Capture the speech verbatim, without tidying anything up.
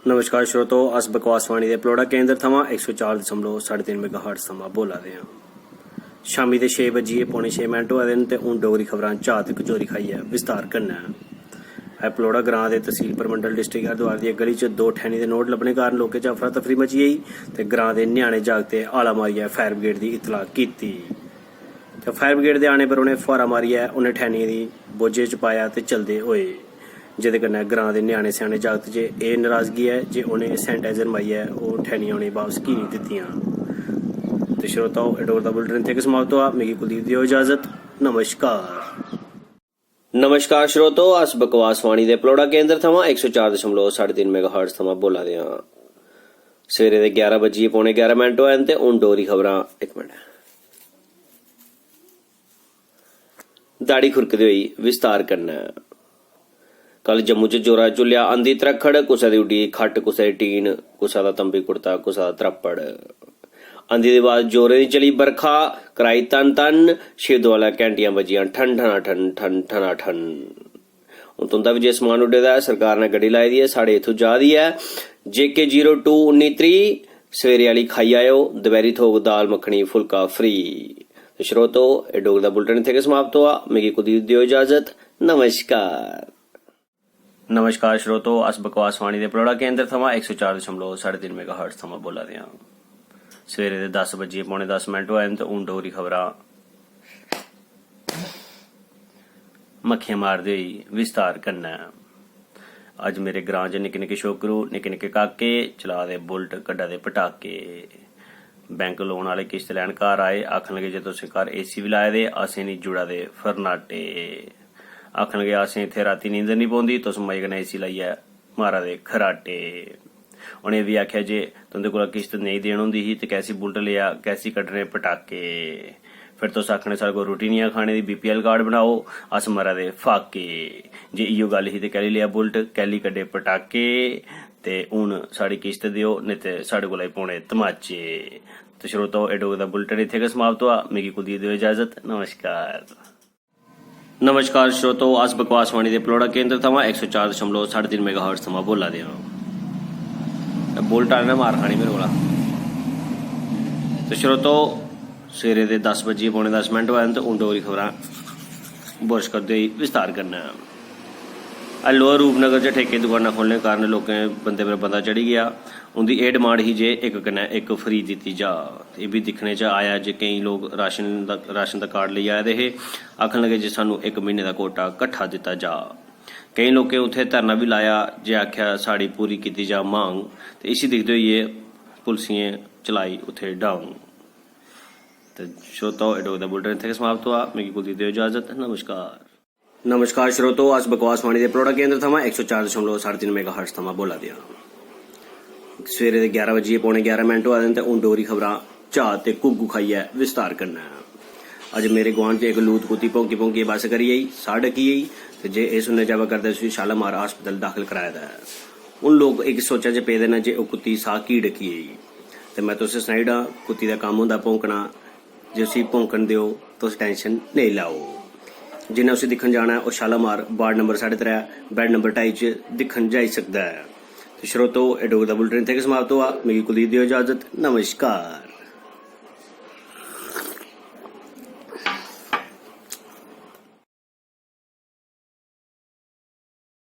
नमस्कार श्रोतो, अस बकवासवाणी दे पलौड़ा केंद्र थमां इक सौ चार दशमलव साढ़े तिन्न मेगाहर्ट्ज थमां बोला दे आं। शामी दे छे बज्जियै पौने छे मिंट होआ दे न ते हून डोगरी खबरां चाह् ते कचौरी खाइयै विस्तार कन्नै। एह् पलौड़ा ग्रां दे तहसील परमंडल, डिस्ट्रिक्ट हरिद्वार दी इक गली च दो ठैनी दे नोट लब्भने कारण लोकें च अफरा तफरी मची गेई ते ग्रां दे ञ्याणे जागतें हाला मारियै फायर ब्रिगेड दी इतलाह कीती। ते फायर ब्रिगेड दे आने पर उ'नें फुहारा मारियै उ'नें ठैनियें दी बोझे च पाया ते चलदे होए, जेह्दे कन्नै ग्रां दे ञ्याणे स्याने जागत च एह् नराजगी ऐ जे उ'नें सैनिटाइजर मारियै ओह् ठैनियां उ'नेंगी बापस की नेईं दित्तियां। ते श्रोताओ, एह् डोगरी दा बुलेटिन इत्थै गै समाप्त होआ। मिगी कुलदीप देओ इजाजत। नमस्कार। नमस्कार श्रोतो, अस बकवासवाणी दे पलौड़ा केंद्र थमां इक सौ चार दशमलव साढ़े तिन्न मेगाहर्ट्ज थमां बोला दे आं। सवेरे दे ग्यारह बज्जियै पौने ग्यारह मिंट होए न ते हून डोगरी खबरां। इक मिंट। दाढ़ी खुरकदे होई विस्तार कन्नै। कल जम्मू च जोरा झुल्लेआ आंधी त्रक्खड़, कुसै दी उड्डी खट्ट, कुसै दी टीन, कुसै दा तंबी कुर्ता, कुसै दा त्रप्पड़। आंधी दे बाद जोरें दी चली बरखा, कराई तन तन, शिव दोआलै घैंटियां बज्जियां ठन ठना ठन, ठन ठना ठन। हून तुं'दा बी जे समान उड्डे दा ऐ, सरकार ने गड्डी लाई दी ऐ, साढ़े इत्थूं जा दी ऐ। जे के जीरो टू उन्नी त्रीह्, सवेरे आह्ली खाई आएओ, दपैह्री थ्होग दाल मक्खनी फुल्का फ्री। ते श्रोतो, एह् डोगरी दा बुलेटिन इत्थै गै समाप्त होआ। मिगी कुलदीप देओ इजाजत। नमस्कार। नमस्कार श्रोतो, अस बकवासवाणी दे पलौड़ा केंद्र थमां इक सौ चार दशमलव साढ़े तिन्न मेगाहर्ट्ज थमां बोला दे आं। सवेरे दे दस बज्जियै पौने दस मिंट होए न ते हून डोगरी खबरां मक्खियां मारदे होई विस्तार कन्नै। अज्ज मेरे ग्रां च निक्के निक्के छोकरू, निक्के निक्के काके चला दे बुलट, कड्ढा दे पटाके। बैंक लोन आह्ले किश्त लैन घर आए, आखन लगे जे तुसें घर एसी बी लाए दे, असें निं जुड़ा दे फरनाटे। आखन लगे असें इत्थै रातीं नींदर निं पौंदी, तुस मजे कन्नै एसी लाइयै मारा दे खराटे। उ'नें एह् बी आखेआ जे तुं'दे कोला किश्त नेईं देन होंदी ही ते कैसी बुलट लेआ, कैसी कड्ढने पटाके। फिर तुस आखने साढ़े कोल रुट्टी निं ऐ खाने दी, बीपीएल कार्ड बनाओ, अस मरा दे फाके। जे इ'यो गल्ल ही ते कैह्ली लेआ बुलट, कैह्ली कड्ढे पटाके। ते हून साढ़ी किश्त देओ, नेईं ते साढ़े कोला ही पौने तमाचे। ते श्रोतो, एह् डोगरी दा बुलटन इत्थै गै समाप्त होआ। मिगी कुलदीप देओ इजाजत। नमस्कार। नमस्कार श्रोतो, अस बकवासवाणी दे पलौड़ा केंद्र थमां इक सौ चार दशमलव साढ़े तिन्न मेगाहर्ट्ज थमां बोला दे आं। ते बुलट आह्ले ने मार खानी मेरे कोला। ते श्रोतो, सवेरे दे दस बज्जियै पौने दस मिंट होए न ते हून डोगरी खबरां बुरश करदे होई विस्तार कन्नै। अज्ज लोअर रूपनगर च ठेके दी दुकानां खोलने कारण लोकें बंदे पर बंदा चढ़ी गेआ। उं'दी एह् डिमांड ही जे इक कन्नै इक फ्री दित्ती जा। एह् बी दिक्खने च आया जे केईं लोक राशन दा, राशन दा कार्ड लेई आए दे हे। आखन लगे जे सानूं इक म्हीने दा कोटा कट्ठा दित्ता जा। केईं लोकें उत्थै धरना बी लाया जे आखेआ साढ़ी पूरी कीती जा मांग। ते इसी दिखदे होइयै पुलसियें चलाई उत्थै डांग। ते श्रोताओ, एह् डोगरी दा बुलटन इत्थै गै समाप्त होआ। मिगी कुलदीप देओ इजाजत। नमस्कार। नमस्कार श्रोतो, अस बकवासवाणी दे पलौड़ा केंद्र थमां इक सौ चार दशमलव साढ़े तिन्न मेगाहर्ट्ज थमां बोला दे आं। सवेरे दे ग्यारह बजियै पौने ग्यारह मिंट होआ दे न ते हून डोगरी खबरां चाह् ते घुग्गू खाइयै विस्तार कन्नै। अज्ज मेरे गुआंढ च इक लूत कुत्ती भौंकी भौंकियै बस करी गेई, साह् डकी गेई ते जे एह् सुनने च आवा करदा, उसी शालामार हस्पताल दाखल कराए दा ऐ। हून लोक इक सोचा च पेदे न जे ओह् कुत्ती साह् की डकी गेई। ते में तुसें सनाई ओड़ां, कुत्ती दा कम्म होंदा भौंकना। जे उसी भौंकन देओ, तुस टैंशन नेईं लैओ। जिन्नै उसी दिक्खन जाना ऐ, ओह् शालामार, वार्ड नंबर साढ़े त्रै, बैड नंबर ढाई च दिक्खन जाई सकदा ऐ। ते श्रोतो, एह् डोगरी दा बुलटन इत्थै गै समाप्त होआ। मिगी कुलदीप देओ इजाजत। नमस्कार।